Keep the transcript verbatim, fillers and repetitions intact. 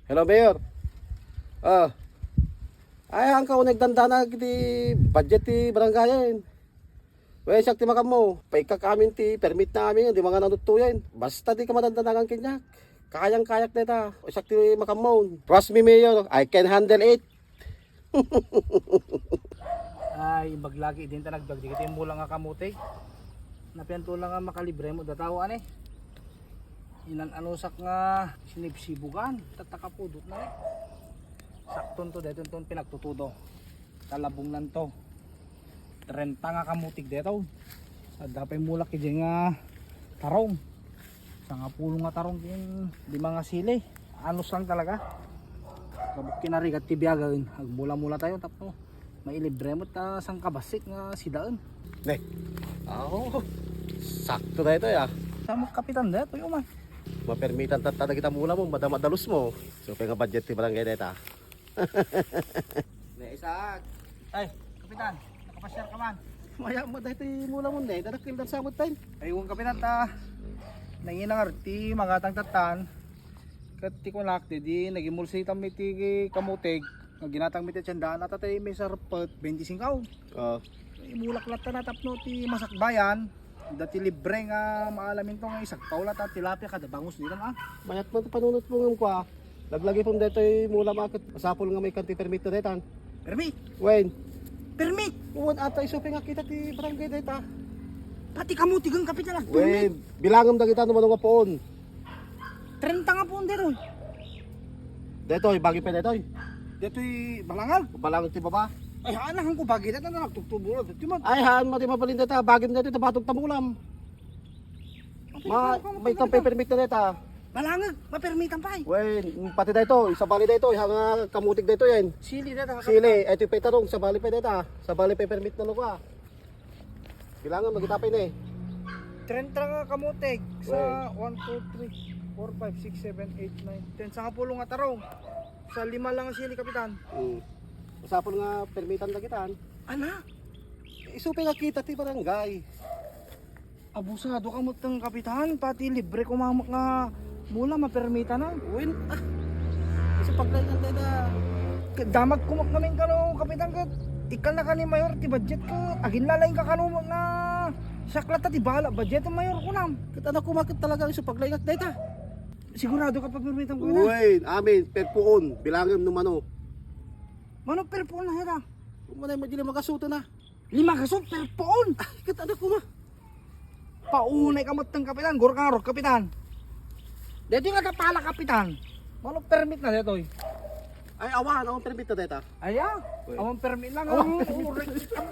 Hello, Mayor. Ah. Ay, angka unay dandanag ti budget ti barangayen. Wen, siak ti makammo. Paikkak amin ti permit na amin, di mga nanuttuyen. Basta di ka madandanagan kaniak. Kayang-kayak dayta. O siak ti makammo. Trust me, Mayor. I can handle it. Ay, imbag lagi din ta nagbiag dagiti mula nga kamote. Napianto lang nga makalibre mo dataw, ani. Inan-anusak nga sinibsibugan, tatta kapudot na, eh. Sakton to, dayton ton pinagtutudo. Talabong nan to. Trenta nga kamutig dayto. Sa dapay mulak iti nga tarong. Sangapulo nga tarong ken lima nga sili. Anus lang talaga. Kabuk kinarigat ti biagen. Agmula-mula tayo tapno mailibre mo ta sangkabassit nga sidaen. Ne. Aw, sakto daytoy, ah. Sa mga kapitan daytoy, uma. Mapermitan tatta dagita mula mo, madama-, madalus mo. So, kaya nga budget ti barangay dayta. Ne, Isaac. Ay, kapitan, nakapasyar ka man. Maya mo daytoy mula mo, ne. Dadakkel dan samot time. Ay, wen, kapitan, ta. Nanginangar ti magatang tattan. Ket ti kunak, di, di nagimulsitam iti kamutig. Nga ginatang mi ti tiendaan, ata tay may sarpet, bente singko. Oo. Imulak latta na tapno ti masakbayan. Dati libre nga maalamin to nga isagpaw latta tilapia kada bangus ditan, ah. Mayat man ti panunot mo ngem kua. Laglagi pon daytoy mula maket. Masapul nga may kanti permit na daytan. Permit? Wen. Permit? Wen, ata isu pay nga kita ti barangay dayta. Pati kamutig, kapitan, agpermit. Wen, bilangem dagita no mano nga puon. Trenta nga puon daytoy. Daytoy, bagi pay daytoy. Daytoy balangag? Balangag ti baba. Ay, haan, haan ko bagi dayta, nagtugtubo na daytoy man. Ay, haan, mati mabalin dayta, bagim daytoy, tabatog tamulam. Ma, may tampay permit na dayta. Balangag, mapermitan pay. Wen, pati daytoy, sabali daytoy, hanga kamutig daytoy, yan. Sili dayta, sili, ito pay tarong, sabali pay dayta. Sabali pay permit na luka. Bilangan, magitapay na eh. Trenta nga kamutig sa Wen. One, two, three, four, five, six, seven, eight, nine, ten. Sangapulo nga tarong. Sa lima lang nga sili, kapitan. Mm. Masapul nga permitan dagitan. Ana? Isu pay nga kita ti barangay. Abusado ka met, kapitan. Pati libre ko mamak nga mula, mapermita na. Wen, ah. Isu paglaingan dayta. Damag kumak namin kano, kapitan, ket ikkan na kani mayor ti budget ko. Aginlalaing ka kano nga siak latta ti bala budget, mayor, kunam. Ket anak ko, maket talaga isu paglaingak dayta. Sigurado ka pagpermitan ko na? Wen, amin, perpuon, bilangem no mano. Mano perpuon na heta? Kung manay madili magasuto na. Lima gasot, perpuon. Ay, ket anak ko ma. Paunay ka met, kapitan. Gurka nga rod, kapitan. Daytoy nga tapala, kapitan. Mano permit na daytoy? Ay, awan, awan permit na dayta. Ay, ah. Uy. Awan permit lang. Awan. Ang, ang,